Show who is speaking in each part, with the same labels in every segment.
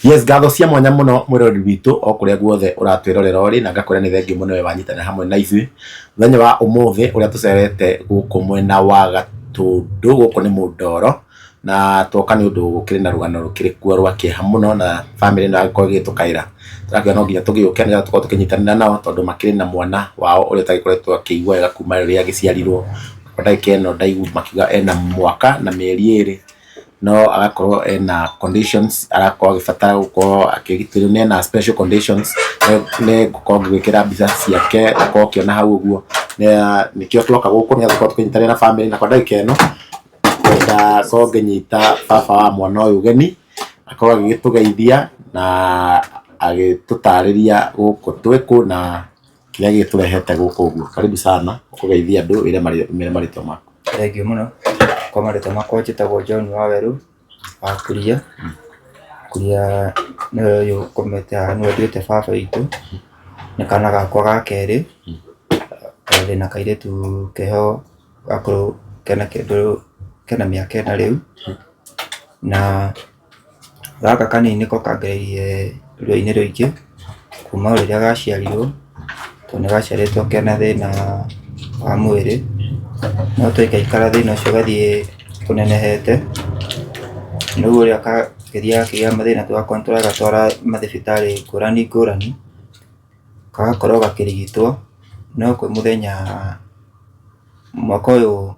Speaker 1: Yes, ngatho cia mwanya mũno mwĩroreri witũ o kũrĩa guothe ũratwĩrorera ũrĩ, na ngakwĩra nĩ thengiũ mũno we wanyitanĩra hamwe na ithuĩ mũthenya wa ũmũthĩ ũrĩa tũcerete gũkũ mwena wa Gatũndũ, gũkũ nĩ Mũndoro, na twoka nĩ ũndũ gũkĩrĩ na rũgano rũkĩrĩ kuo rwa kĩeha mũno, na bamĩrĩ ĩno yagĩkorwo ĩgĩtũkaĩra, tũrakĩona no nginya tũgĩũke nĩgetha tũkorwo tũkĩnyitanĩra nao tondũ makĩrĩ na mwana wao ũrĩa ũtagĩkoretwo akĩigua wega kuma rĩrĩa agĩciarirwo. Kwa ndagĩka ĩno ndaigua makiuga ena mwaka na mĩeri 2, no agakorwo ena conditions, arakorwo agĩbatara gũkorwo akĩrigitwo, nĩ ena special conditions. Nĩ ngũkorwo ngĩgwĩkĩra mbica ciake ũkorwo ũkĩona hau ũguo. Nĩkĩo twoka gũkũ nĩgetha tũkorwo tũkĩnyitanĩra na bamĩrĩ, na kwa ndagĩka ĩno ngwenda ngorwo ngĩnyita baba wa mwana ũyũ ũgeni, akorwo agĩgĩtũgeithia na agĩtũtarĩria gũkũ twĩ kũ na kĩrĩa gĩgĩtũrehete gũkũ ũguo. Karibu sana, ũkũgeithia andũ wĩre marĩtwa maku.
Speaker 2: Thengiũ mũno, kwa marĩtwa makwa njĩtagwo John Wawerũ wa Kuria. Kuria nĩwe ũyũ ũkomete haha, nĩwe nduĩte baba witũ, nĩ kana gakwa ga kerĩ, ndĩna kairĩtu keho gakũrũ kena kĩndũ kena mĩaka 4 rĩu, na gaka kanini nĩko kangereirie ruo-inĩ rũingĩ kuma o rĩrĩa gaciarirwo, tondũ nĩ gaciarĩtwo kena thĩna wa mwĩrĩ, no twaikaikara thĩna ũcio ũgathiĩ ũnenehete, rĩu ũrĩa gagĩthiaga gakĩgĩaga mathĩna tũgakorwo nĩ tũragatwara mathibitarĩ ngũrani ngũrani, gagakorwo gakĩrigitwo, no kwĩ mũthenya mwaka ũyũ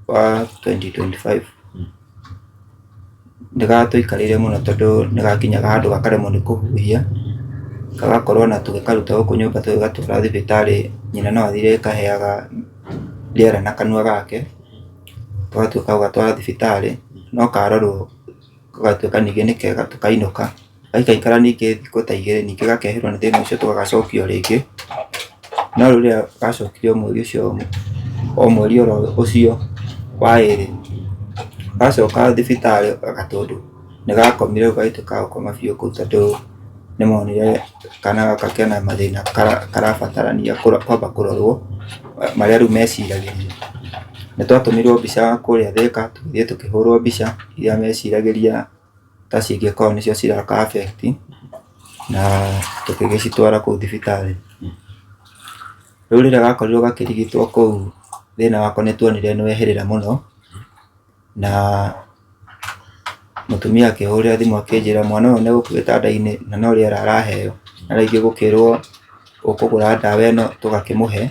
Speaker 2: wa 2025 nĩ gatũikarĩire mũno tondũ nĩ gakinyaga handũ gakaremwo nĩ kũhuhia, gagakorwo ona tũgĩkaruta gũkũ nyũmba tũgĩgatwara thibitarĩ, nyina no athire ĩkaheaga rĩera na kanua gake, tũgatuĩka a gũgatwara thibitarĩ, no karorwo gagatuĩka ningĩ nĩ kega tũkainũka. Gaikaikara ningĩ thikũ ta 2 ningĩ gakehĩrwo nĩ thĩna ũcio tũgagacokia o rĩngĩ, no rĩrĩa gacokirio mweri ũcio o mweri oro ũcio wa 2, gacoka thibitarĩ Gatũndũ nĩ gakomire rĩu gagĩtuĩka ga gũkoma biũ kũu tondũ nĩ monire kana gaka kena mathĩna karabatarania kwamba kũrorwo marĩa rĩu meciragĩria. Nĩ twatũmirwo mbica kũrĩa Thĩka tũgĩthiĩ tũkĩhũrwo mbica iria meciragĩria ta cingĩkorwo nĩcio ciraka affect na tũgĩgĩcitwara kũu thibitarĩ. Rĩu rĩrĩa gakorirwo gakĩrigitwo kũu thĩna wako nĩ tuonire nĩ wehĩrĩra mũno, na mũtumia akĩhũrĩra thimũ akĩnjĩra mwana ũyũ nĩ gũkũ gĩtanda-inĩ na no rĩera araheo, na rĩngĩ gũkĩrwo ũkũgũra ndawa ĩno tũgakĩmũhe,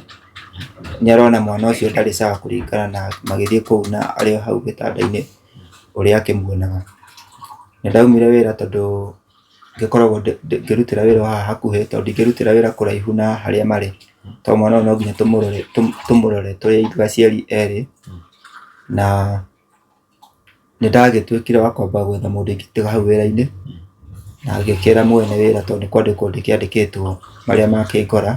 Speaker 2: nĩ arona mwana ũcio ndarĩ sawa kũringana na magĩthiĩ kũu na arĩ o hau gĩtanda-inĩ ũrĩa akĩmuonaga. Nĩ ndaumire wĩra tondũ ngĩkoragwo ngĩrutĩra wĩra o haha hakuhĩ tondũ ndingĩrutĩra wĩra kũraihu na harĩa marĩ, tondũ mwana ũyũ no nginya tũmũrore tũrĩ ithuĩ aciari erĩ, na nĩ ndagĩtuĩkire wa kwamba gwetha mũndũ ingĩtiga hau wĩra-inĩ, na ngĩkĩra mwene wĩra tondũ nĩ kwandĩkwo ndĩkĩandĩkĩtwo marĩa makĩngora,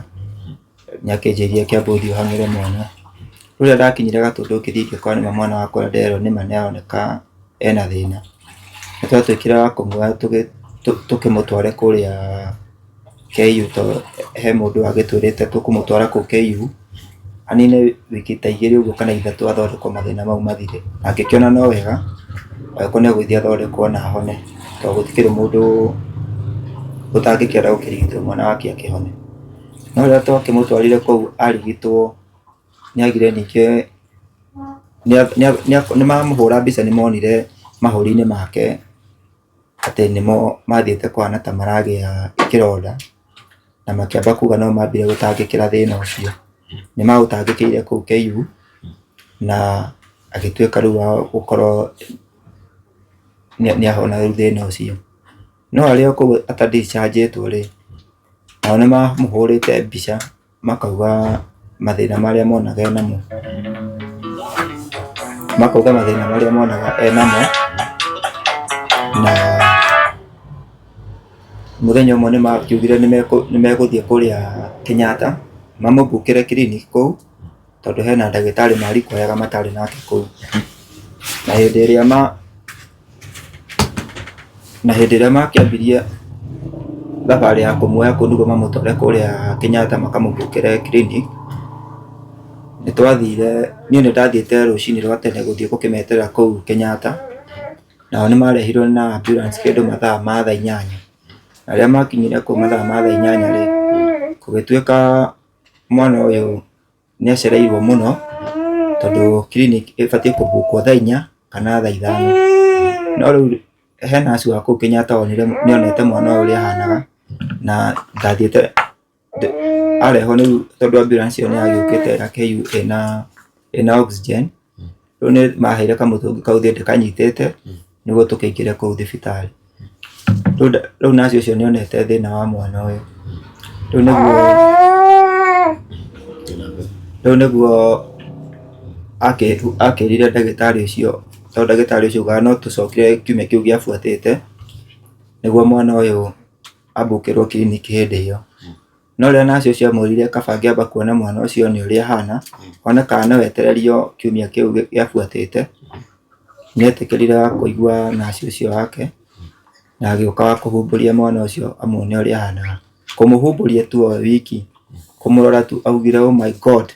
Speaker 2: nĩ akĩnjĩrire kĩambe ũthiĩ ũhang'ĩre mwana. Rĩrĩa ndakinyire Gatũndũ ngĩthiĩ ngĩkora nĩma mwana wakwa ũrĩa nderwo nĩma nĩ aroneka ena thĩna. Nĩ twatuĩkire a kũmuoya tũkĩmũtware kũrĩa KU tondũ he mũndũ wagĩtwĩrĩte tũkũmũtwara kũu KU, anine wiki ta 2 ũguo kana 3 athondekwo mathĩna mau mathire. Angĩkĩona no wega, angĩkorwo nĩ egũgĩthiĩ athondekwo na ahone, tondũ gũtikĩrĩ mũndũ ũtangĩkĩenda gũkĩrigitwo mwana wake akĩhone. No rĩrĩa twakĩmũtwarire kũu arigitwo nĩ agire ningĩ, nĩ mamũhũra mbica nĩ monire mahũri-inĩ make atĩ nĩmo mathiĩte kũhana ta maragĩa kĩronda, na makĩamba kuga no mambire gũtangĩkĩra thĩna ũcio. Nĩ maũtangĩkĩire kũu KU na agĩtuĩka rĩu wa gũkorwo nĩ ahona rĩu thĩna ũcio. No arĩ o kũu ata discharge ĩtwo rĩ, nao nĩ mamũhũrĩte mbica makauga mathĩna marĩa monaga enamo, makauga mathĩna marĩa monaga enamo, na mũthenya ũmwe nĩ makiugire nĩ megũthiĩ kũrĩa Kenyatta mamũbukĩre clinic kũu, tondũ hena ndagĩtarĩ ma require matarĩ nake kũu. Na hĩndĩ ĩrĩa ma na hĩndĩ ĩrĩa makĩambirie thabarĩ ya kũmuoya kũu nĩguo mamũtware kũrĩa Kenyatta makamũbukĩre clinic, nĩ twathire, niĩ nĩ ndathiĩte rũcinĩ rwa tene gũthiĩ gũkĩmeterera kũu Kenyatta, nao nĩ marehirwo na ambulance kĩndũ mathaa ma thaa 8. Na rĩrĩa makinyire kũu mathaa ma thaa 8 rĩ, gũgĩtuĩka mwana ũyũ nĩ acereirwo mũno tondũ clinic ĩbatiĩ kũbukwo thaa 4 kana thaa 5. No rĩu he nurse wa kũu Kenyatta onire nĩ onete mwana ũyũ ũrĩa ahanaga na ndathiĩte arehwo rĩu tondũ ambulance ĩyo nĩ yagĩũkĩte ya KU ĩna oxygen, rĩu nĩ maheire kamũtũngi kau thiĩ ndĩkanyitĩte nĩguo tũkĩingĩre kũu thibitarĩ. Rĩu nurse ũcio nĩ onete thĩna wa mwana ũyũ, rĩu nĩguo akĩrire ndagĩtarĩ ũcio, tondũ ndagĩtarĩ ũcio augaga no tũcokire kiumia kĩu gĩabuatĩte, nĩguo mwana ũyũ ambũkĩrwo kiriniki hĩndĩ ĩyo. No rĩrĩa nurse ũcio amwĩrire kaba angĩamba kuona mwana ũcio one ũrĩa ahana, one kana no etererio kiumia kĩu gĩabuatĩte, nĩ etĩkĩrire wa kũigua nurse ũcio wake, na agĩũka wa kũhumbũria mwana ũcio amuone ũrĩa ahanaga. Kũmũhumbũria tu o wiki, kũmũrora tu augire oh my God,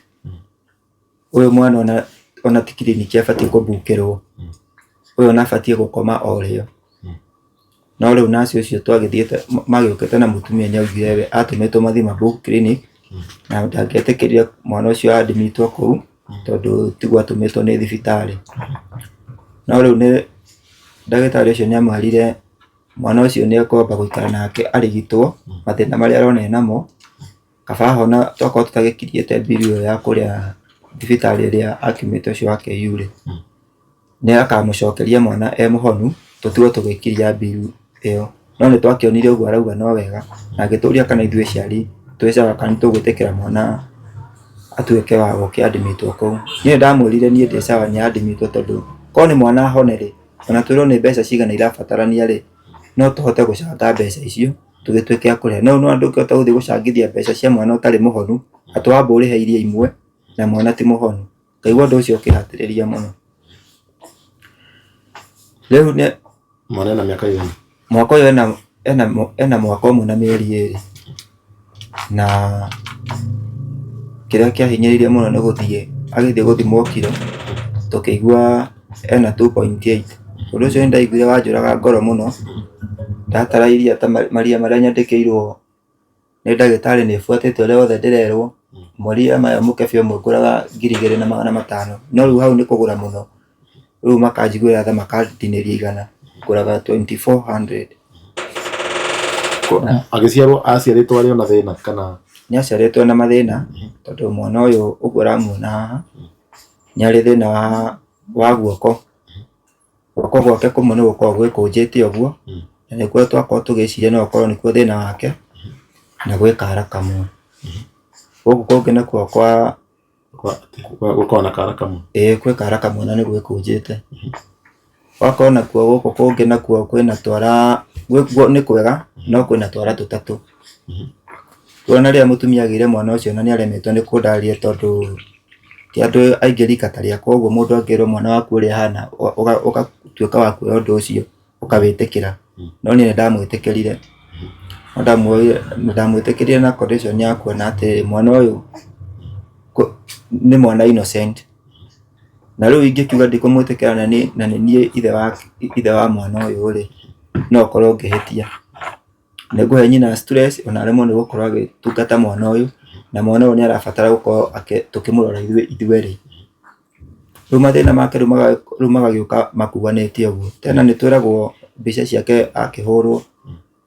Speaker 2: ũyũ mwana ona ti kiriniki abatiĩ kũbukĩrwo, ũyũ ona abatiĩ gũkoma o rĩo. No rĩu nurse ũcio twagĩthiĩte magĩũkĩte na mũtumia nĩ augire we atũmĩtwo mathiĩ ma book clinic, na ndangĩetĩkĩrire mwana ũcio admitwo kũu, tondũ tiguo atũmĩtwo nĩ thibitarĩ. No rĩu nĩ ndagĩtarĩ ũcio nĩ amwĩrire mwana ũcio nĩ ekwamba gũikara nake arigitwo mathĩna marĩa arona enamo, kaba ahona tokorwo tũtagĩkinyĩte bill ĩyo ya kũrĩa thibitarĩ ĩrĩa akiumĩte ũcio wa KU rĩ, nĩ akamũcokeria mwana e mũhonu tũtigwo tũgĩkiria bill ĩyo. No nĩ twakĩonire ũguo arauga no wega na agĩtũria kana ithuĩ aciari twĩ sawa kana nĩ tũgwĩtĩkĩra mwana atuĩke wa gũkĩ admit wo kũu. Niĩ nĩ ndamwĩrire niĩ ndĩ sawa nĩ admit wo tondũ korwo nĩ mwana ahone rĩ, ona twĩrwo nĩ mbeca cigana irabatarania rĩ, no tũhote gũcanga mbeca icio tũgĩtuĩke a kũrĩha. No nĩwona ndũngĩhota gũthiĩ gũcangithia mbeca cia mwana ũtarĩ mũhonu, atĩ wamba ũrĩhe iria imwe na mwana ti mũhonu. Ngaigua ũndũ ũcio ũkĩhatĩrĩria mũno. Rĩu nĩ
Speaker 1: Mwana ena mĩaka igana?
Speaker 2: Mwaka ũyũ ena mwaka ũmwe na mĩeri 2. Na kĩrĩa kĩahinyĩrĩirie mũno nĩ gũthiĩ agĩthiĩ gũthimwo kiro, tũkĩigua ena 2.8. Ũndũ ũcio nĩ ndaiguire wanjũraga ngoro mũno, ndatara iria ta maria marĩa nyandĩkĩirwo nĩ ndagĩtarĩ nĩ buatĩte ũrĩa wothe ndĩrerwo, maria maya mũkebe ũmwe ngũraga 2500, no rĩu hau nĩ kũgũra mũno, rĩu makanjiguĩra tha makandinĩria 100, ngũraga 2400.
Speaker 1: Agĩciarwo aciarĩtwo arĩ o na thĩna kana?
Speaker 2: Nĩ aciarĩtwo na mathĩna, tondũ mwana ũyũ ũguo ũramuona haha, nĩ arĩ thĩna wa guoko. Guoko gwake kũmwe nĩ gũkoragwo gwĩkũnjĩte ũguo, na nĩkuo twakorwo tũgĩciria no gũkorwo nĩkuo thĩna wake, na gwĩ kara kamwe. Gũkũ kũngĩ nakuo kwa
Speaker 1: Gũkoragwo na kara kamwe?
Speaker 2: Ĩĩ gwĩ kara kamwe na nĩ gwĩkũnjĩte. Gwakorwo nakuo gũkũ kũngĩ nakuo kwĩna twara, nĩ kwega no kwĩna twara tũtatũ. Kuona rĩrĩa mũtumia agĩire mwana ũcio na nĩ aremetwo nĩ kũndarĩria tondũ ti andũ aingĩ rika ta rĩakwa ũguo mũndũ angĩrwo mwana waku ũrĩa ahana ũgatuĩka wa kuoya ũndũ ũcio ũkawĩtĩkĩra. No niĩ nĩ ndamwĩtĩkĩrire, no ndamwĩtĩkĩrire na condition ya kuona atĩ mwana ũyũ nĩ mwana innocent. Na rĩu ingĩkiuga ndikũmwĩtĩkĩra na nĩ niĩ ithe wa mwana ũyũ rĩ, no ngorwo ngĩhĩtia. Nĩ ngũhe nyina stress ona aremwo nĩ gũkorwo agĩtungata mwana ũyũ, na mwana ũyũ nĩ arabatara gũkorwo tũkĩmũrora ithuĩ ithuerĩ. Rĩu mathĩna make rĩu magagĩũka makuanĩte ũguo. Tena nĩ twĩragwo mbica ciake akĩhũrwo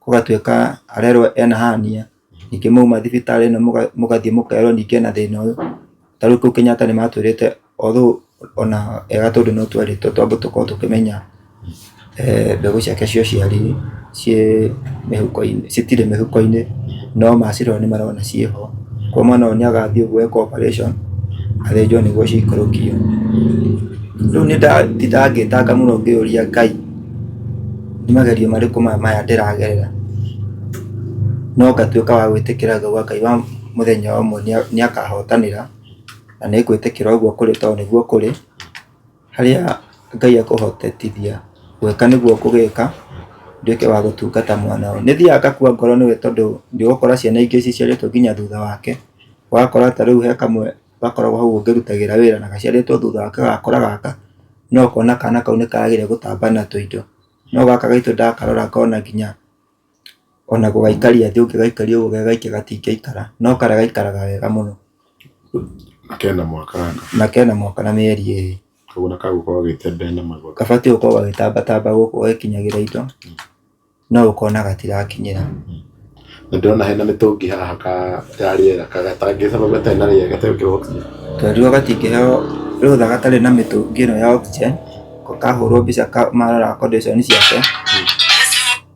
Speaker 2: gũgatuĩka arerwo ena hernia, ningĩ mwauma thibitarĩ ĩno mũgathiĩ mũkerwo ningĩ ena thĩna ũyũ. Ta rĩu kũu Kenyatta nĩ matwĩrĩte although ona ega tondũ no twerĩtwo twambe tũkorwo tũkĩmenya mbegũ ciake cia ũciari ciĩ mĩhuko-inĩ, citirĩ mĩhuko-inĩ, no macirora nĩ marona ciĩho. Koguo mwana ũyũ nĩ agathiĩ ũguo ekwo operation, athĩnjwo nĩguo cikũrũkio. Rĩu nĩ ndatindaga ngĩtanga mũno ngĩũria Ngai, nĩ magerio marĩkũ maya ndĩragerera? No ngatuĩka wa gwĩtĩkĩra ngauga Ngai wa mũthenya ũmwe nĩ akahotanĩra, na nĩ ngwĩtĩkĩra ũguo kũrĩ tondũ nĩguo kũrĩ, harĩa Ngai ekũhotithia gwĩka nĩguo ngũgĩka, nduĩke wa gũtungata mwana ũyũ. Nĩ thiaga ngakua ngoro nĩwe tondũ nĩ ũgũkora ciana ingĩ ciciarĩtwo nginya thutha wake, ũgakora ta rĩu he kamwe gakoragwo hau ngĩrutagĩra wĩra na gaciarĩtwo thutha wake gagakũra gaka, no ũkona kana kau nĩ kagĩrĩire gũtamba na tũindo, no gaka gaitũ ndakarora ngona nginya Ona gũgaikaria thĩ ũngĩgaikaria ũguo gegaikia gatingĩikara, no karĩa gaikaraga wega mũno.
Speaker 3: Na kena mwaka gaka.
Speaker 2: Na kena mwaka na mĩeri ĩrĩ.
Speaker 3: Koguo na kagũkorwo gagĩtembea na magũrũ.
Speaker 2: Gabatiĩ gũkorwo gagĩtambatamba gũkũ gagĩkinyagĩra indo, no ũkona gatirakinyĩra.
Speaker 1: Na ndĩrona hena mĩtũngi haha ka ya rĩera gatangĩ sababu gatarĩ na rĩera gategwĩkĩrwo oxygen.
Speaker 2: Twerirwo gatingĩheo rũtha gatarĩ na mĩtũngi ĩno ya oxygen, kahũrwo mbica marora condition ciake,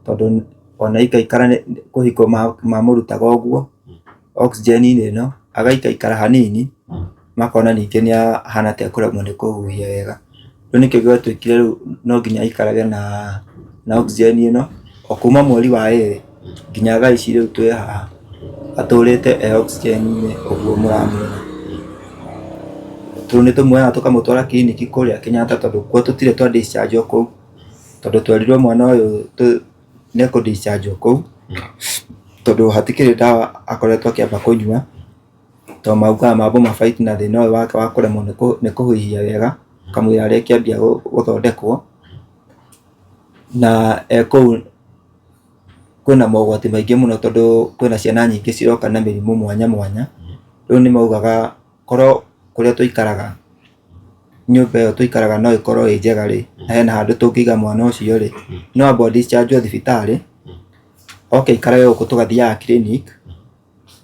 Speaker 2: tondũ ona aikaikara kũhingwo mamũrutaga ũguo oxygen-inĩ ĩno, agaikaikara hanini makona ningĩ nĩ ahana ta ekũremwo nĩ kũhuhia wega. Rĩu nĩkĩo gwatuĩkire rĩu no nginya aikarage na oxygen ĩno, o kuma mweri wa ĩrĩ nginya thaa ici rĩu twĩ haha, atũrĩte e oxygen-inĩ ũguo mũramuona. Rĩu nĩ tũmuoyaga tũkamũtwara kiriniki kũrĩa Kenyatta tondũ kuo tũtirĩ twa discharge kũu, tondũ twerirwo mwana ũyũ nĩ ekũ discharge kũu, tondũ hatikĩrĩ ndawa akoretwo akĩamba kũnyua, tondũ maugaga mambo ma fight na thĩna ũyũ wake wa kũremwo nĩ kũhuhia wega, kamũira arĩkĩambia gũthondekwo, na e kũu kwĩna mogwati maingĩ mũno tondũ kwĩna ciana nyingĩ ciroka na mĩrimũ mwanya mwanya, rĩu nĩ maugaga korwo kũrĩa tũikaraga nyũmba ĩyo tũikaraga no ĩkorwo ĩ njega rĩ, na hena handũ tũngĩiga mwana ũcio rĩ, no ambe a discharge thibitarĩ, oke aikarage gũkũ tũgathiaga clinic,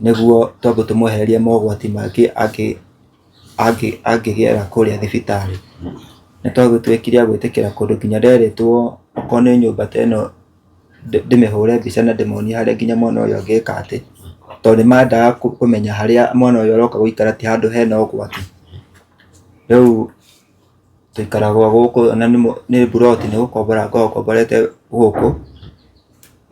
Speaker 2: nĩguo twambe tũmwehererie mogwati mangĩ angĩgera kũrĩa thibitarĩ. Nĩ twagĩtuĩkire a gwĩtĩkĩra kũndũ nginya nderĩtwo okorwo nĩ nyũmba ta ĩno ndĩmĩhũre mbica na ndĩmonie harĩa nginya mwana ũyũ angĩka atĩ, tondũ nĩ mendaga kũmenya harĩa mwana ũyũ aroka gũikara ti handũ hena ũgwati. Rĩu tũikaraga gũkũ na nĩ mburoti nĩ gũkombora ngoragwo ngomborete gũkũ,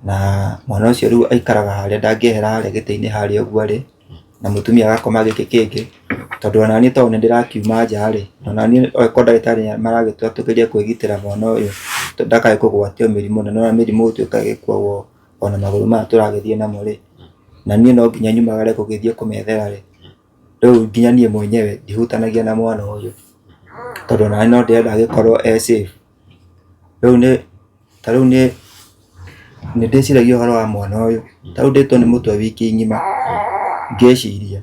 Speaker 2: na mwana ũcio rĩu aikaraga harĩa ndangĩehera harĩa gĩtĩ-inĩ harĩa ũguo arĩ, na mũtumia agakoma gĩkĩ kĩngĩ, tondũ ona niĩ tondũ nĩ ndĩrakiuma nja rĩ, ona niĩ okorwo ndagĩtarĩ nĩ maragĩtua tũgerie kwĩgitĩra mwana ũyũ ndakae kũgwatio mĩrimũ, na nĩ wona mĩrimũ ĩtuĩkaga ĩgĩkuagwo ona magũrũ maya tũragĩthiĩ namo rĩ, na niĩ no nginya nyumagare gũgĩthiĩ kũmethera rĩ, rĩu nginya niĩ mwenyewe ndihutanagia na mwana ũyũ, tondũ ona niĩ no ndĩrenda agĩkorwo e safe. Rĩu nĩ ta rĩu nĩ ndĩciragia ũhoro wa mwana ũyũ, ta rĩu ndĩtwo nĩ mũtwe wiki ng'ima ngĩciria,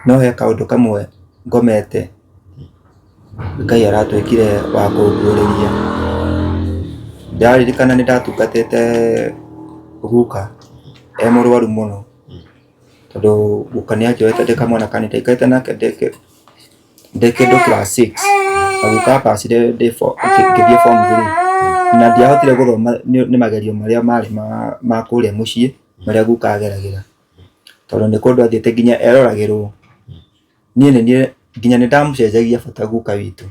Speaker 2: no he kaũndũ kamwe ngomete Ngai aratuĩkire wa kũnguũrĩria. Ndĩraririkana nĩ ndatungatĩte guka e mũrwaru mũno, tondũ guka nĩ anjoete ndĩ kamwana kanini, ndaikarĩte nake ndĩ kĩndũ class six, na guka a pass ire ngĩthiĩ form three, na ndiahotire gũthoma nĩ magerio marĩa marĩ ma kũrĩa mũciĩ, marĩa guka ageragĩra, tondũ nĩ kũndũ athiĩte nginya eroragĩrwo. Niĩ nĩ niĩ nginya nĩ ndamũcenjagia bata guka witũ,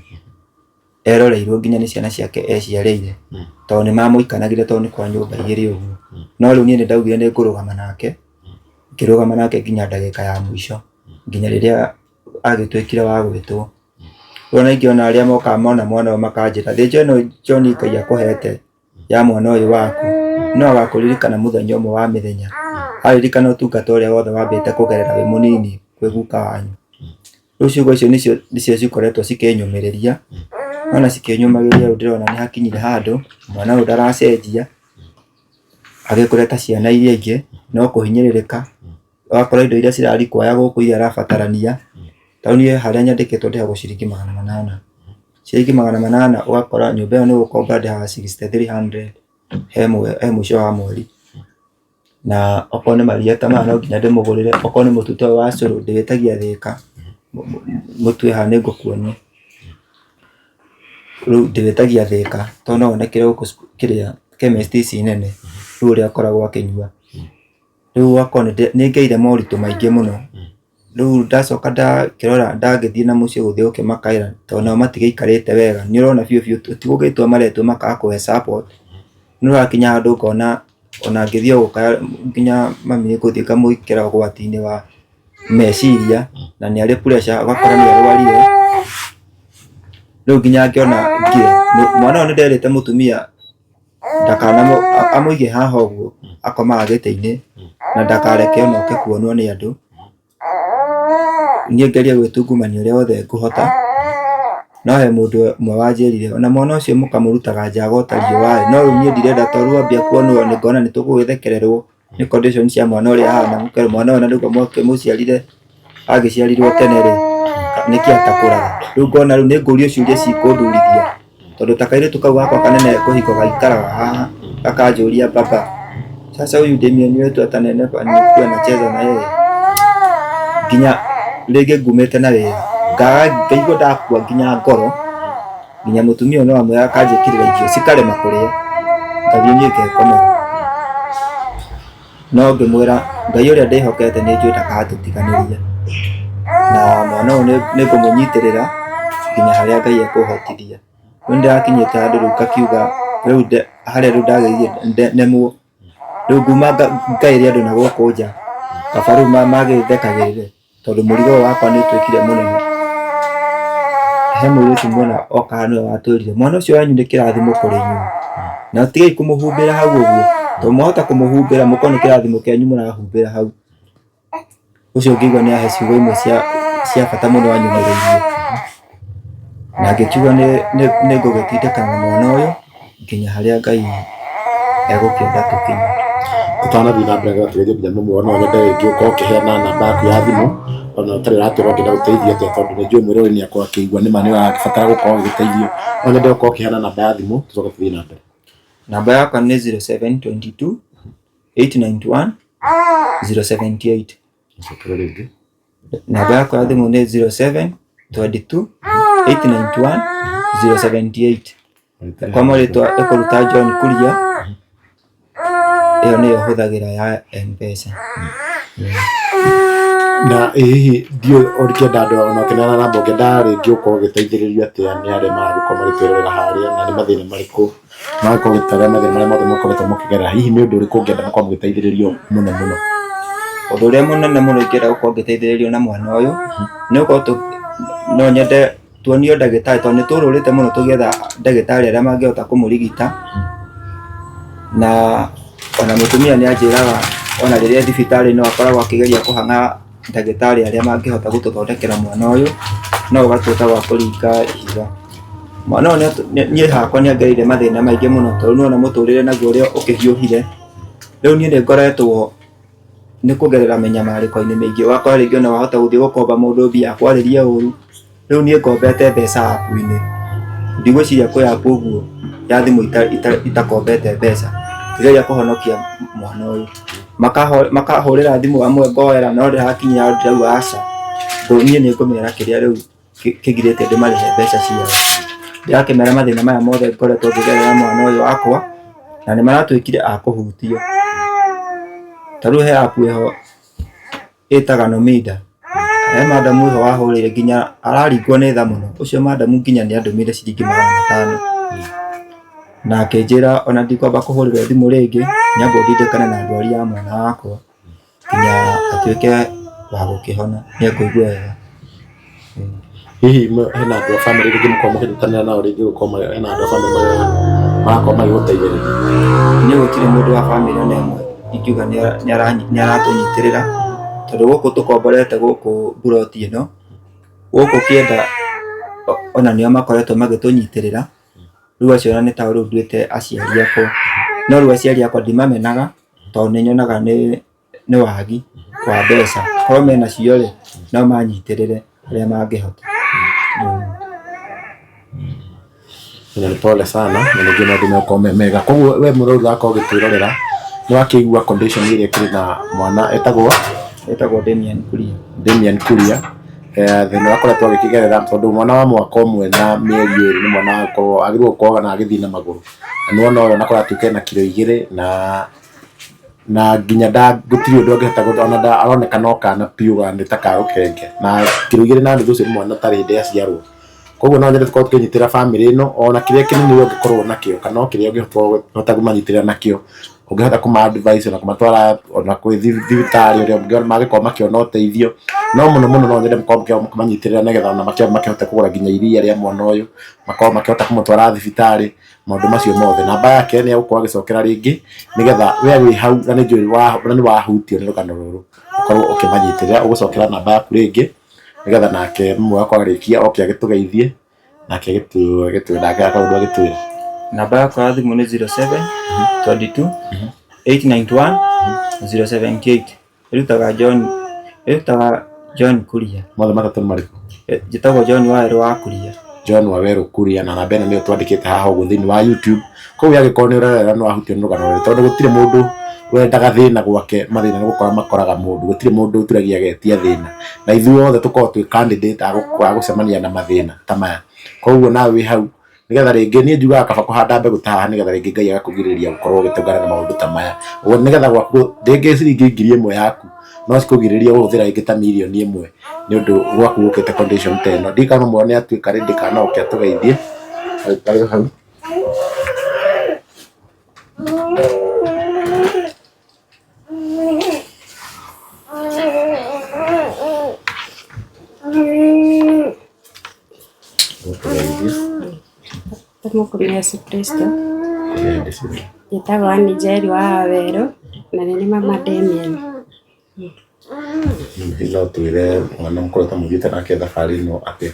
Speaker 2: eroreirwo nginya nĩ ciana ciake eciarĩire, tondũ nĩ mamũikanagĩria tondũ nĩ kwa nyũmba igĩrĩ ũguo. No rĩu niĩ nĩ ndaugire nĩ ngũrũgama nake, ngĩrũgama nake nginya ndagĩka ya mũico, nginya rĩrĩa agĩtuĩkire wa gwĩtwo. Rĩu ona ingĩ ona arĩa mokaga mona mwana ũyũ makanjĩra, thĩnja ĩno John Ngai akũhete ya mwana ũyũ waku, no agakũririkana mũthenya ũmwe wa mĩthenya, aririkana ũtungata ũrĩa wothe wambĩte kũgerera wĩ mũnini kwĩ guka wanyu. Rĩu ciugo icio nĩcio nĩcio cikoretwo cikĩnyũmĩrĩria, nona cikĩnyũmagĩrĩria rĩu ndĩrona nĩ hakinyire handũ, mwana ũyũ ndaracenjia, agĩkũre ta ciana iria ingĩ, no kũhinyĩrĩrĩka, ũgakora indo iria cira require gũkũ iria arabatarania, ta rĩu niĩ harĩa nyandĩkĩtwo ndĩhagwo ciringi 800, ciringi 800 ũgakora nyũmba ĩyo nĩ gũkomba ndĩhaga 6300 he mũico wa mweri, na okorwo nĩ maria ta maya no nginya ndĩmũgũrĩre, okorwo nĩ mũtu ta ũyũ wa cũrũ ndĩwĩtagia Thĩka, mũtu wĩ haha nĩ ngũkuonia, rĩu ndĩwĩtagia Thĩka tondũ no wonekere gũkũ kĩrĩa chemist ici nene, rĩu ũrĩa akoragwo akĩnyua. Rĩu ũgakora nĩ ngereire moritũ maingĩ mũno, rĩu ndacoka ndakĩrora ndagĩthiĩ na mũciĩ gũthiĩ gũkĩmakaĩra tondũ nao matigĩikarĩte wega, nĩ ũrona biũ biũ ti gũgĩtua maretua makaga kũhe support, nĩ ũrakinya handũ ũkona ona ngĩthiĩ o gũkaya nginya mami nĩ ngũthiĩ ngamwĩkĩra ũgwati-inĩ wa meciria, na nĩ arĩ pressure ũgakora nĩ arwarire, rĩu nginya ngĩona mwana ũyũ nĩ nderĩte mũtumia amũige haha ũguo akomaga gĩtĩ-inĩ na ndakareke ona oke kuonwo nĩ andũ. Niĩ ngerie gwĩtungumania ũrĩa wothe ngũhota. No he mũndũ ũmwe wanjĩrire ona mwana ũcio mũkamũrutaga nja agota riũa ĩ, no rĩu niĩ ndirenda tondũ rĩu ambia kuonwo nĩ ngona nĩ tũgũgĩthekererwo nĩ condition cia mwana ũrĩa ahana, mũkerwo mwana ũyũ na nĩguo mwakĩmũciarire agĩciarirwo tene rĩ, nĩkĩ atakũraga? Rĩu ngona rĩu nĩ ngũrio ciũria cikũndurithia tondũ ta kairĩtu kau gakwa kanene kũhiko gaikaraga haha gakanjũria baba, sasa huyu Damian wetu atanenepa nikuwe nacheza na yeye? Nginya rĩngĩ ngumĩte na wĩra ngaga ngaigua ndakua nginya ngoro, nginya mũtumia ũyũ no amwĩra akanjĩkĩrĩra irio cikarema kũrĩa, ngathiĩ niĩ ngekomera. No ngĩmwĩra Ngai ũrĩa ndĩhokete nĩ njũĩ ndagatũtiganĩria, na mwana ũyũ nĩ ngũmũnyitĩrĩra nginya harĩa Ngai ekũhotithia. Rĩu nĩndĩrakinyĩte handũ rĩu ngakiuga rĩu harĩa rĩu ndagĩrĩire nemwo, rĩu nguma ngaĩre andũ na gũkũ nja, kaba rĩu magĩthekagĩrĩre tondũ mũrigo ũyũ wakwa nĩ ũtuĩkire mũnene. He mũirĩtu mũna okaga nĩwe watwĩrire mwana ũcio wanyu nĩ kĩrathimo kũrĩ inyuĩ, na tigai kũmũhumbĩra hau ũguo, tondũ mwahota kũmũhumbĩra mũkorwo nĩ kĩrathimo kĩanyu mũrahumbĩra hau. Ũcio ngĩigua nĩ ahe ciugo imwe cia bata mũno anyũmĩrĩirie, na ngĩkiuga nĩ ngũgĩtindĩkana na mwana ũyũ nginya harĩa Ngai egũkĩenda tũkinye.
Speaker 1: Tũtanathiĩ na mbere gũtũgeria nginya mũmwe no nyende rĩngĩ ũkorwo ũkĩheana namba yaku ya thimũ ona ũtarĩ ũratwĩra ũngĩenda gũteithio atĩa tondũ nĩ njũĩ mwĩroreri nĩ akorwo akĩigua nĩma nĩ ũrabatara gũkorwo ũgĩteithio. No nyende ũkorwo ũkĩheana namba ya thimũ tũcoke tũthiĩ na mbere.
Speaker 2: Namba yakwa nĩ 0722 891 078.
Speaker 1: Cokera rĩngĩ.
Speaker 2: Namba yakwa ya thimũ nĩ 0722 891 078. Kwa marĩtwa ĩkũruta John Kuria, ĩyo nĩyo hũthagĩra ya M-Pesa.
Speaker 1: Na ĩ hihi ndiũĩ ũngĩenda andũ ona ũkĩneana namba ũngĩenda rĩngĩ ũkorwo ũgĩteithĩrĩrio atĩa nĩ arĩa maragĩkorwo magĩtwĩrorera harĩa na nĩ mathĩna marĩkũ magĩkorwo ũgĩtarĩria mathĩna marĩa mothe mũkoretwo mũkĩgerera hihi nĩ ũndũ ũrĩkũ ũngĩenda mũkorwo mũgĩteithĩrĩrio mũno mũno?
Speaker 2: Ũndũ ũrĩa mũnene mũno ingĩenda gũkorwo ngĩteithĩrĩrio na mwana ũyũ nĩ gũkorwo no nyende tuonio ndagĩtarĩ tondũ nĩ tũrũrĩte mũno tũgĩetha ndagĩtarĩ arĩa mangĩhota kũmũrigita, na ona mũtumia nĩ anjĩraga ona rĩrĩa e thibitarĩ no akoragwo akĩgeria kũhang'a ndagĩtarĩ arĩa mangĩhota gũtũthondekera mwana ũyũ, no ũgatuĩka wa kũringa ihiga. Mwana ũyũ niĩ hakwa nĩ angereire mathĩna maingĩ mũno tondũ nĩ wona mũtũrĩre naguo ũrĩa ũkĩhiũhire, rĩu niĩ nĩ ngoretwo nĩ kũgerera mĩnyamarĩko-inĩ mĩingĩ, ũgakora rĩngĩ ona wahota gũthiĩ gũkomba mũndũ mbia akwarĩrie ũru, rĩu niĩ ngombete mbeca app-inĩ, ndigwĩciria kwĩ app ũguo ya thimũ itakombete mbeca, ngĩgeria kũhonokia mwana ũyũ, makahũrĩra thimũ amwe ngoera no ndĩrakinyĩra ndĩrauga aca, niĩ nĩ ngũmera kĩrĩa rĩu kĩgirĩtie ndĩmarĩhe mbeca ciao. Ndĩrakĩmera mathĩna maya mothe ngoretwo ngĩgerera mwana ũyũ wakwa, na nĩ maratuĩkire a kũhutio. Ta rĩu he app ĩho ĩtaga Numida, he madam wĩho wahũrĩire nginya araringwo nĩ tha mũno, ũcio madam nginya nĩ andũmĩire ciringi 500 na akĩnjĩra ona ndikwamba kũhũrĩrwo thimũ rĩngĩ, nyambe ndindĩkane na ndwari ya mwana wakwa nginya atuĩke wa gũkĩhona, nĩ ekũigua wega.
Speaker 1: Hihi hena andũ a bamĩrĩ rĩngĩ mũkoragwo mũkĩnyitanĩra nao rĩngĩ gũkorwo hena andũ a bamĩrĩ marakorwo magĩgũteithĩrĩria?
Speaker 2: Niĩ gũtirĩ mũndũ wa bamĩrĩ ona ĩmwe ingiuga nĩ aratũnyitĩrĩra, tondũ gũkũ tũkomborete gũkũ mburoti ĩno, gũkũ kĩenda ona nĩo makoretwo magĩtũnyitĩrĩra, rĩu acio ona nĩ ta rĩu nduĩte aciari akwa, no rĩu aciari akwa ndimamenaga tondũ nĩ nyonaga nĩ wagi wa mbeca, korwo menacio rĩ, no manyitĩrĩre ũrĩa mangĩhota.
Speaker 1: Na nĩ pole sana na ningĩ maũndũ megũkorwo me mega. Koguo we mũrori ũrakorwo ũgĩtwĩrorera nĩ wakĩigua condition ĩrĩa ĩkĩrĩ na mwana etagwo?
Speaker 2: Etagwo Damian Kuria.
Speaker 1: Damian Kuria, thĩna ũrĩa akoretwo agĩkĩgerera tondũ mwana wa mwaka ũmwe na mĩeri ĩrĩ nĩ mwana agĩkorwo agĩrĩirwo gũkorwo ona agĩthiĩ na magũrũ. Na nĩ wona ũyũ ona korwo atuĩke na kiro 2 na nginya gũtirĩ ũndũ angĩhota ona aroneka no kana biũ nĩ ta ka rũkenge. Na kiro 2.5 ũcio nĩ mwana ũtarĩ hĩndĩ aciarwo. Koguo no nyende tũkorwo tũkĩnyitĩrĩra bamĩrĩ ĩno ona kĩrĩa kĩnini we ũngĩkorwo nakĩo kana o kĩrĩa ũngĩhota kũmanyitĩrĩra nakĩo, ũngĩhota kũma advise ona kũmatwara ona kwĩ thibitarĩ ũrĩa mangĩkorwo makĩona ũteithio. No mũno mũno no nyende mũkorwo mũkĩmanyitĩrĩra nĩgetha ona makĩhote kũgũra nginya iria rĩa mwana ũyũ, makorwo makĩhota kũmũtwara thibitarĩ, maũndũ macio mothe. Namba yake nĩ egũkorwo agĩcokera rĩngĩ nĩgetha we wĩ hau na nĩ njũĩ na nĩ wahutio nĩ rũgano rũrũ ũkorwo ũkĩmanyitĩrĩra. Ũgũcokera namba yaku rĩngĩ nĩgetha nake mũmwe wakwa arĩkia oke agĩtũgeithie. Nake agĩtwĩra nake akaũndũ agĩtwĩra.
Speaker 2: Namba yakwa ya thimũ nĩ 07 22 891 078. Ĩrutaga John, ĩrutaga John Kuria.
Speaker 1: Mothe matatũ nĩ marĩkũ?
Speaker 2: Njĩtagwo John Wawerũ wa Kuria.
Speaker 1: John Wawerũ Kuria na namba ĩno nĩyo twandĩkĩte haha ũguo thĩinĩ wa YouTube. Koguo angĩkorwo nĩ ũrerora nĩ wahutio nĩ rũgano rũrũ tondũ gũtirĩ mũndũ wendaga thĩna gwake, mathĩna nĩ gũkora makoraga mũndũ, gũtirĩ mũndũ ũturagia agetia thĩna. Na ithuothe tũkoragwo twĩ candidate a gũcemania na mathĩna ta maya. Koguo nawe wĩ hau nĩgetha rĩngĩ niĩ njugaga kaba kũhanda mbegũ ta haha nĩgetha rĩngĩ Ngai agakũgirĩrĩria gũkorwo ũgĩtũngana na maũndũ ta maya. Ũguo nĩgetha gwaku rĩngĩ ciringi 1,000 yaku no cikũgirĩrĩrie gũhũthĩra rĩngĩ ta 1,000,000 nĩ ũndũ gwaku gũkĩte condition ta ĩno. Ndiũĩ kana no muone atuĩka ready kana no oke atũgeithie. Arĩ o hau.
Speaker 4: Tũmũkumia Yesu Kristo. Njĩtagwo Ann Njeri wa Wawerũ na nĩ niĩ mama Damian.
Speaker 1: No twĩre mwana mũkoretwo mũthiĩte nake thabarĩ ĩno atĩa?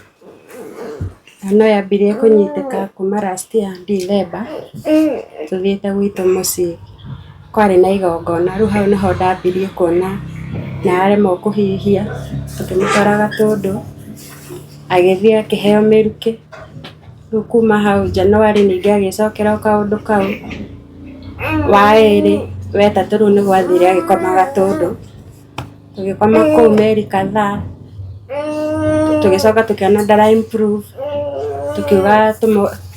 Speaker 4: No yambirie kũnyitĩka kuma last year December tũthiĩte gwitũ mũciĩ. Kwarĩ na igongona rĩu hau nĩho ndambirie kuona nĩ araremwo kũhihia, tũkĩmũtwara Gatũndũ, agĩthiĩ akĩheo mĩrukĩ. Rĩu kuma hau January ningĩ agĩcokera o kaũndũ kau, wa ĩrĩ, wetatũ rĩu nĩguo athire agĩkoma Gatũndũ. Tũgĩkoma kũu mĩeri kadhaa, tũgĩcoka tũkĩona ndara improve, tũkiuga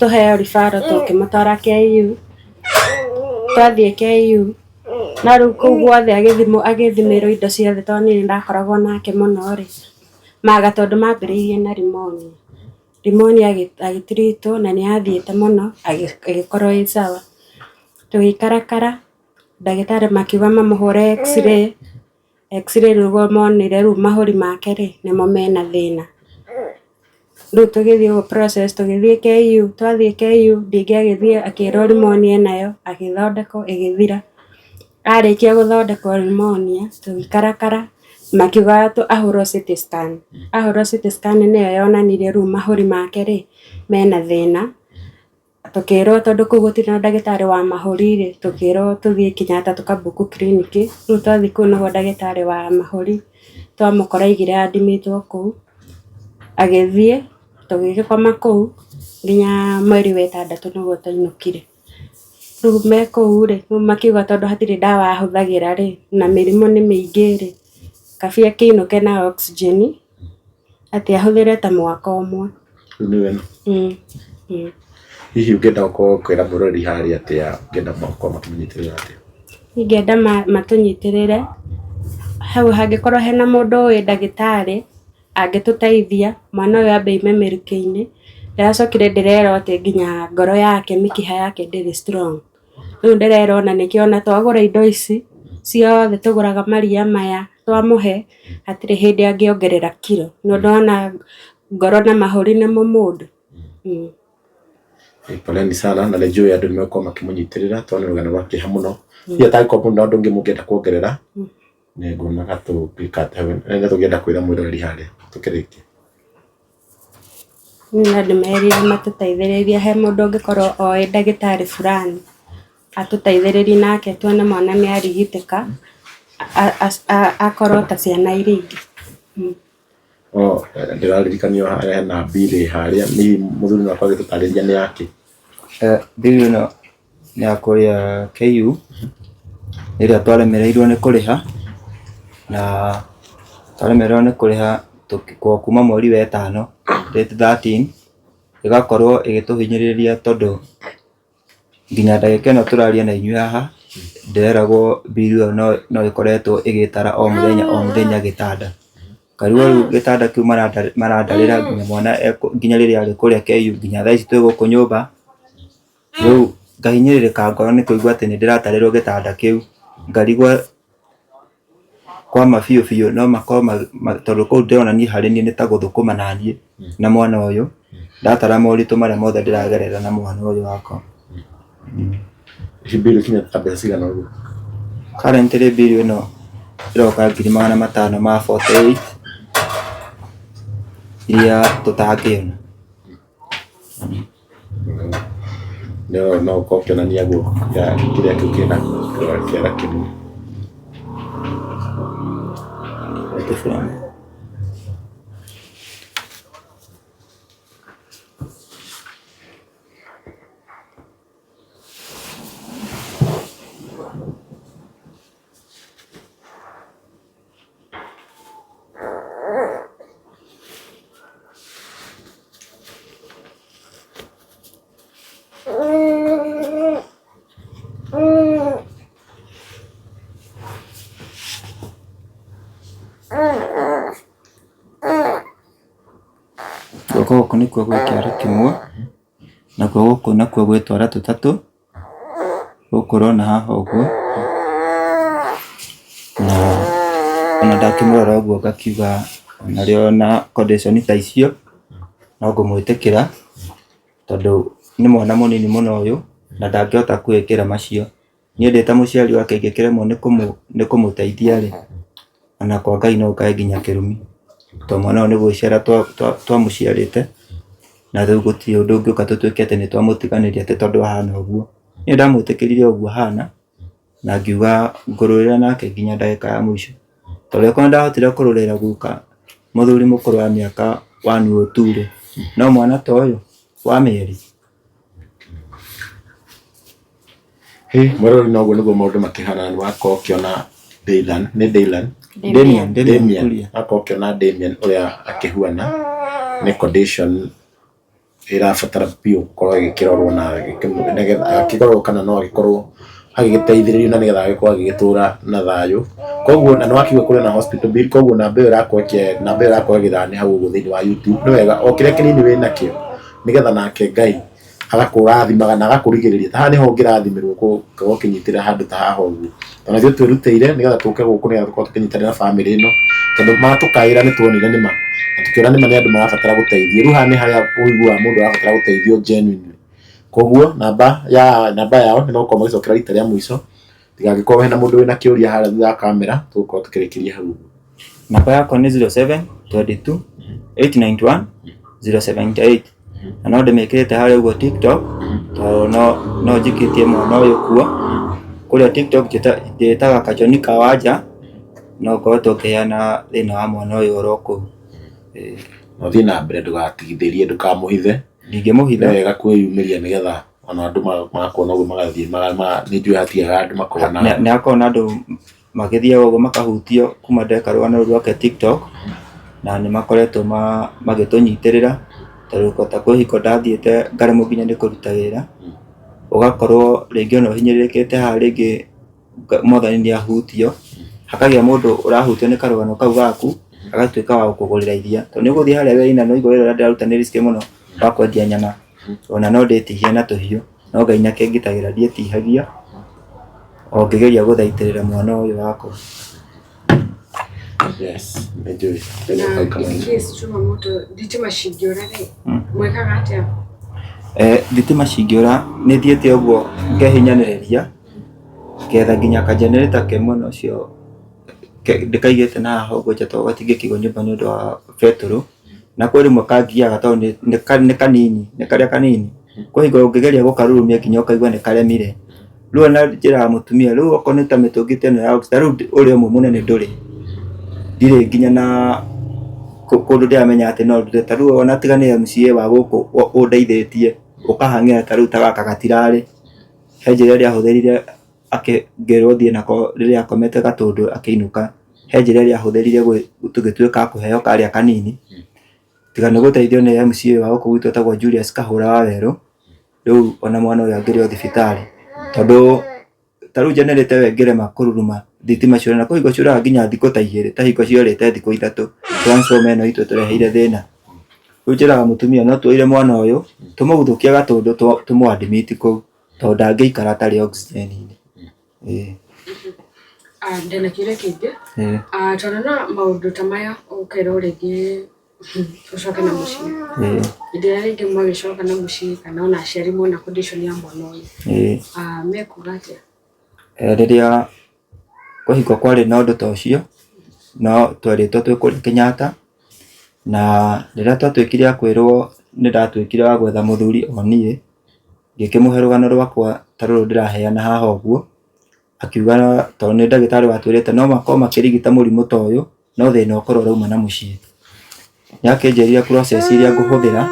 Speaker 4: tũheo referral tũkĩmũtwara KU. Twathiĩ KU, no rĩu kũu guothe agĩthimĩrwo indo ciothe tondũ niĩ nĩndakoragwo nake mũno rĩ, maga tondũ mambĩrĩirie na pneumonia. Pneumonia agĩtiritwo na nĩ yathiĩte mũno ĩgĩkorwo ĩ sawa. Tũgĩikarakara, ndagĩtarĩ makiuga mamũhũre x-ray, x-ray nĩguo monire rĩu mahũri make rĩ, nĩmo mena thĩna. Rĩu tũgĩthiĩ ũguo process tũgĩthiĩ KU, twathiĩ KU ningĩ agĩthiĩ akĩrwo pneumonia enayo, agĩthondekwo ĩgĩthira. Arĩkia gũthondekwo pneumonia, tũgĩikarakara makiuga ahũrwo CT scan. Ahũrwo CT scan nĩyo yonanirie rĩu mahũri make rĩ, mena thĩna. Tũkĩrwo tondũ kũu gũtirĩ na ndagĩtarĩ wa mahũri rĩ, tũkĩrwo tũthiĩ Kenyatta tũka book clinic. Rĩu twathiĩ kũu nĩguo ndagĩtarĩ wa mahũri twamũkora aigire admitwo kũu, agĩthiĩ tũgĩgĩkoma kũu nginya mweri wa ĩtandatũ nĩguo twainũkire. Rĩu me kũu rĩ, rĩu makiuga tondũ hatirĩ ndawa ahũthagĩra rĩ, na mĩrimũ nĩ mĩingĩ rĩ, kabi akĩinũke na oxygen, atĩ ahũthĩre ta mwaka ũmwe.
Speaker 1: Rĩu nĩwe nũ? Hihi ũngĩenda gũkorwo ũkĩra mwĩroreri harĩa atĩa, ũngĩenda gũkorwo makĩmũnyitĩrĩra atĩa?
Speaker 4: Ingĩenda matũnyitĩrĩre, hau hangĩkorwo hena mũndũ ũĩ ndagĩtarĩ, angĩtũteithia, mwana ũyũ ambe aume mĩrukĩ-inĩ. Ndĩracokire ndĩrerwo atĩ nginya ngoro yake mĩkiha yake ndĩrĩ strong. Rĩu ndĩrerwo ona nĩkĩo ona twagũra indo ici ciothe tũgũraga maria maya twamũhe, hatirĩ hĩndĩ angĩongerera kiro. Nĩ ũndũ ngoro na mahũri nĩmo mũndũ.
Speaker 1: Poleni sana na nĩ njũĩ andũ nĩ megũkorwo makĩmũnyitĩrĩra tondũ nĩ rũgano rwa kĩeha mũno. Hihi atangĩkorwo mũndũ na ũndũ ũngĩ mũngĩenda kuongerera, nĩ nguonaga tũngĩka atĩa, tũngĩenda kwĩra mwĩroreri harĩa tũkĩrĩkie.
Speaker 4: Niĩ no ndĩmerire matũteithĩrĩrie he mũndũ ũngĩkorwo oĩ ndagĩtarĩ fulani, atũteithĩrĩrie nake tuone mwana nĩ arigitĩka, akorwo ta ciana iria ingĩ.
Speaker 1: Ndĩraririkanio hena bill harĩa, hihi mũthuri no akorwo agĩtũtarĩria nĩ yakĩ?
Speaker 2: Bill ĩno nĩ ya kũrĩa KU, ĩrĩa twaremereirwo nĩ kũrĩha, na twaremererwo nĩ kũrĩha kuma mweri wa ĩtano date 13, ĩgakorwo ĩgĩtũhinyĩrĩria tondũ nginya ndagĩka ĩno tũraria na inyuĩ haha, ndĩreragwo bill ĩyo no ĩkoretwo ĩgĩtara o mũthenya o mũthenya gĩtanda. Ngarigwo rĩu gĩtanda kĩu marandarĩra nginya mwana nginya rĩrĩa arĩ kũrĩa KU nginya thaa ici twĩ gũkũ nyũmba, rĩu ngahinyĩrĩrĩka ngoro nĩ kũigua atĩ nĩ ndĩratarĩrwo gĩtanda kĩu, ngarigwo kwama biũ biũ no makorwo tondũ kũu ndĩrona niĩ harĩ niĩ nĩ ta gũthũkũma naniĩ na mwana ũyũ, ndatara moritũ marĩa mothe ndĩragerera na mwana ũyũ wakwa.
Speaker 1: Ici bill ikinyĩte ta mbeca cigana ũguo?
Speaker 2: Currently bill ĩno ĩroka 548,000 iria tũtangĩona.
Speaker 1: No no ũkorwo ũkĩonania guoko kĩrĩa kĩu kĩna kĩara kĩmwe.
Speaker 2: Guoko gũkũ nĩkuo gwĩ kĩara kĩmwe, nakuo gũkũ nakuo gwĩ twara tũtatũ, gũkũ ũrona haha ũguo, na ona ndakĩmũrora ũguo ngakiuga onarĩo na condition ta icio, no ngũmwĩtĩkĩra, tondũ nĩ mwana mũnini mũno ũyũ, na ndangĩhota kwĩĩkĩra macio. Niĩ ndĩ ta mũciari wake ingĩkĩremwo nĩ kũmũteithia rĩ, ona kwa Ngai no ngae nginya kĩrumi, tondũ mwana ũyũ nĩ gwĩciara twamũciarĩte, na rĩu gũtirĩ ũndũ ũngĩũka tũtuĩke atĩ nĩ twamũtiganĩria atĩ tondũ ahana ũguo. Niĩ ndamwĩtĩkĩrire ũguo ahana, na ngiuga ngũrũĩra nake nginya ndagĩka ya mũico. Tondũ angĩkorwo nĩ ndahotire kũrũĩrĩra guka mũthuri mũkũrũ wa mĩaka one o two rĩ, no mwana ta ũyũ wa mĩeri.
Speaker 1: Hĩ, mwĩroreri noguo nĩguo maũndũ makĩhana nĩ wakorwo ũkĩona Dylan, nĩ Dylan?
Speaker 2: Damian, Damian
Speaker 1: Damian,
Speaker 2: Kuria.
Speaker 1: wakorwo ũkĩona Damian ũrĩa akĩhuana nĩ condition ĩrabatara biũ gũkorwo ĩgĩkĩrorwo na nĩgetha akĩrorwo kana no agĩkorwo agĩgĩteithĩrĩrio na nĩgetha agĩkorwo agĩgĩtũra na thayũ. Koguo na nĩwakiuga kũrĩ na hospital bill, koguo namba ĩyo ĩrakorwo namba ĩyo ĩrakorwo ĩgĩthani hau ũguo thĩinĩ wa YouTube. Nĩ wega o kĩrĩa kĩnini wĩnakĩo nĩgetha nake Ngai agakũrathimaga na agakũrigĩrĩria. Ta haha nĩho ũngĩrathimĩrwo gũkorwo ũkĩnyitĩrĩra handũ ta haha ũguo. Ona ithuĩ twĩrutĩire nĩgetha tũke gũkũ nĩgetha tũkorwo tũkĩnyitanĩra na bamĩrĩ ĩno, tondũ matũkaĩra nĩ tuonire nĩma, na tũkĩona nĩma nĩ andũ marabatara gũteithio. Rĩu haha nĩ harĩa ũiguaga mũndũ arabatara gũteithio genuinely. Koguo namba ya namba yao nĩ megũkorwo magĩcokera rita rĩa mũico, ndigangĩkorwo hena mũndũ wĩna kĩũria harĩa thutha wa kamera, tũgũkorwo tũkĩrĩkĩria hau ũguo.
Speaker 2: Namba yakwa nĩ 07 22 891 078 na no ndĩmĩkĩrĩte harĩa ũguo TikTok tondũ no njikĩtie mwana ũyũ kuo. Kũrĩa TikTok njĩtaga Kajoni Kawanja no ngoretwo ngĩheana thĩna wa mwana ũyũ oro kũu.
Speaker 1: Na ũthiĩ na mbere ndũgatigithĩrie ndũkamũhithe.
Speaker 2: Ndingĩmũhitha.
Speaker 1: Nĩ wega kwĩyumĩria nĩgetha ona andũ makuona ũguo magathiĩ nĩ njũĩ hatiagaga andũ makona.
Speaker 2: Nĩ hakoragwo na andũ magĩthiaga ũguo makahutio kuma ndeka rũgano rũu rwake TikTok na nĩ makoretwo magĩtũnyitĩrĩra tondũ ta kwĩ hingo ndathiĩte ngaremwo nginya nĩ kũruta wĩra, ũgakorwo rĩngĩ ona ũhinyĩrĩrĩkĩte haha rĩngĩ Mwathani nĩ ahutio, hakagĩa mũndũ ũrahutio nĩ karũgano kau gaku agatuĩka wa gũkũgũrĩra iria, tondũ nĩ ũgũthiĩ harĩa wĩra-inĩ na nĩ ũraigua wĩra ũrĩa ndĩraruta nĩ risk mũno wa kwendia nyama, ona no ndĩtihie na tũhiũ, no Ngai nĩ akĩngitagĩra ndiĩtihagia o ngĩgeria gũthaitĩrĩra mwana ũyũ wakwa.
Speaker 1: Yes, nĩ njũĩ.
Speaker 4: Na in case chuma moto thitima cingĩũra rĩ, mwĩkaga atĩa?
Speaker 2: Thitima cingĩũra nĩ thiĩte ũguo ngehinyanĩrĩria ngetha nginya ka generator ke mwena ũcio ndĩkaigĩte na haha ũguo nja tondũ gatingĩkĩigwo nyũmba nĩ ũndũ wa betũrũ, na kwĩ rĩmwe kangiaga tondũ nĩ kanini, nĩ karĩa kanini, kwĩ hingo ũngĩgeria gũkarurumia nginya ũkaigua nĩ karemire. Rĩu ona njĩraga mũtumia rĩu okorwo nĩ ta mĩtũngi ta ĩno ya ta rĩu ũrĩa ũmwe mũnene ndũrĩ, ndirĩ nginya na kũndũ ndĩramenya atĩ no ndute, ta rĩu ona tiga nĩ MCA wa gũkũ ũndeithĩtie ũkahang'ĩra ta rĩu ta gaka gatirarĩ, he njĩra ĩrĩa ahũthĩrire ngĩrwo thiĩ nako rĩrĩa akomete Gatũndũ akĩinũka, he njĩra ĩrĩa ahũthĩrire tũgĩtuĩka a kũheo karĩa kanini, tiga nĩ gũteithio nĩ MCA wa gũkũ gwitũ etagwo Julius Kahũra wa Werũ, rĩu ona mwana ũyũ angĩrĩ o thibitarĩ, tondũ ta rĩu generator ĩyo ĩngĩrema kũruruma thitima ciũre, na kwĩ hingo ciũraga nginya thikũ ta igĩrĩ, ta hingo ciorĩte thikũ ithatũ, transformer ĩno itũ ĩtũreheire thĩna. Rĩu njĩraga mũtumia no tuoire mwana ũyũ, tũmũguthũkie Gatũndũ tũmũ admit kũu, tondũ ndangĩikara atarĩ oxygen-inĩ. Ĩĩ.
Speaker 4: Ndĩna kĩũria kĩngĩ, twanona maũndũ ta maya ũkerwo rĩngĩ ũcoke na mũciĩ, hĩndĩ ĩrĩa rĩngĩ mwagĩcoka na mũciĩ kana ona aciari mona condition ya mwana ũyũ, mekuga atĩa?
Speaker 2: Rĩrĩa kwĩ hingo kwarĩ na ũndũ ta ũcio, no twerĩtwo twĩ kũrĩa Kenyatta, na rĩrĩa twatuĩkire a kwĩrwo Nĩ ndatuĩkire wa gwetha mũthuri o niĩ, ngĩkĩmũhe rũgano rwakwa ta rũrũ ndĩraheana haha ũguo, akiuga tondũ nĩ ndagĩtarĩ watwĩrĩte no makorwo makĩrigita mũrimũ ta ũyũ, no thĩna ũkorwo ũrauma na mũciĩ. Nĩ akĩnjĩrire process iria ngũhũthĩra,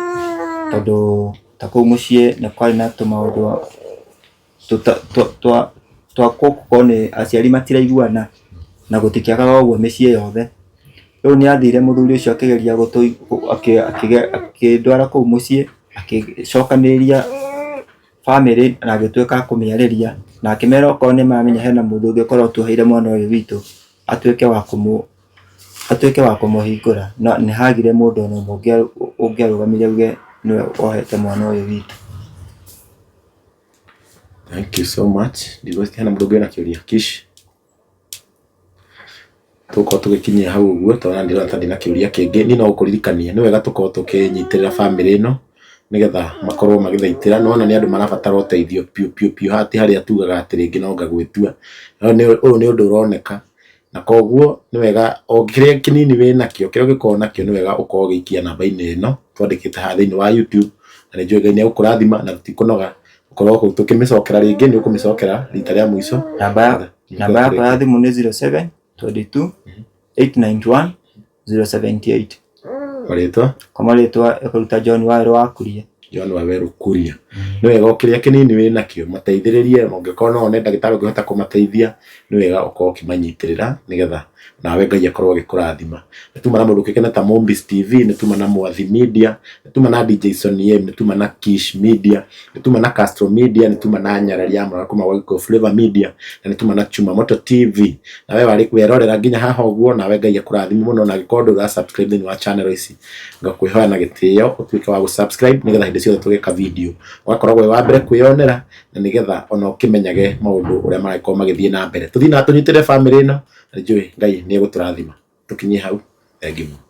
Speaker 2: tondũ ta kũu mũciĩ nĩ kwarĩ na tũmaũndũ twa gũkorwo nĩ aciari matiraiguana na gũtikĩagaga ũguo mĩciĩ yothe. Rĩu nĩ athire mũthuri ũcio akĩgeria akĩndwara kũu mũciĩ, agĩcokanĩrĩria bamĩrĩ na agĩtuĩka a kũmĩarĩria na akĩmera okorwo nĩ maramenya hena mũndũ ũngĩ ũkorwo tuoheire mwana ũyũ witũ, atuĩke wa kũmũhingũra. No nĩ hagire mũndũ ona ũmwe ũngĩarũgamire auge nĩwe wohete mwana ũyũ witũ.
Speaker 1: Thank you so much. Ndigwĩciria hena mũndũ ũngĩ wĩna kĩũria. Kish. Tũgũkorwo tũgĩkinyia hau ũguo tondũ ona ndĩrona ta ndĩna kĩũria kĩngĩ. Niĩ no gũkũririkania nĩ wega tũkorwo tũkĩnyitĩrĩra bamĩrĩ ĩno nĩgetha makorwo magĩthaitĩra. Nĩ wona nĩ andũ marabatara ũteithio piũ piũ piũ, haha ti harĩa tugaga atĩ rĩngĩ no anga gwĩtua. Ũyũ nĩ ũndũ ũroneka na koguo nĩ wega o kĩrĩa kĩnini wĩnakĩo, kĩrĩa ũngĩkorwo nakĩo nĩ wega ũkorwo ũgĩikia namba-inĩ ĩno twandĩkĩte haha thĩinĩ wa YouTube, na nĩ njũĩ Ngai nĩ egũkũrathima na tũtikũnoga gũkorwo tũkĩmĩcokera rĩngĩ, nĩ ũkũmĩcokera rita rĩa mũico.
Speaker 2: Namba yakwa ya thimũ nĩ 07 22 891 078.
Speaker 1: Marĩtwa?
Speaker 2: Kwa marĩtwa ĩkũruta John Wawerũ wa Kuria.
Speaker 1: John Wawerũ Kuria. Nĩ wega o kĩrĩa kĩnini wĩ nakĩo mateithĩrĩrie, na ũngĩkorwo no wone ndagĩtarĩ ũngĩhota kũmateithia, nĩ wega ũkorwo ũkĩmanyitĩrĩra nĩgetha nawe Ngai akorwo agĩkũrathima. Nĩ tuma na mũndũ ũkĩkene ta Mombis TV, nĩ tuma na Mwathi Media, nĩ tuma na DJ Sonny M, nĩ tuma na Kish Media, nĩ tuma na Castro Media, nĩ tuma na Nyarari ya Mũrara kuma gwa Gĩkũyũ Flavor Media, na nĩ tuma na Chuma Moto TV. Nawe warĩ werorera nginya haha ũguo, nawe Ngai akũrathime mũno, na angĩkorwo ndũrĩ ũra subscribe thĩinĩ wa channel ici, ngakwĩhoya na gĩtĩo ũtuĩke wa gũ-subscribe nĩgetha hĩndĩ ciothe tũgĩka video ũgakoragwo wĩ wa mbere kwĩyonera, na nĩgetha ona ũkĩmenyage maũndũ ũrĩa maragĩkorwo magĩthiĩ na mbere. Tũthiĩ na tũnyitĩrĩre bamĩrĩ ĩno, na nĩ njũĩ Ngai nĩ egũtũrathima. Tũkinyie hau, thengiũ mũno.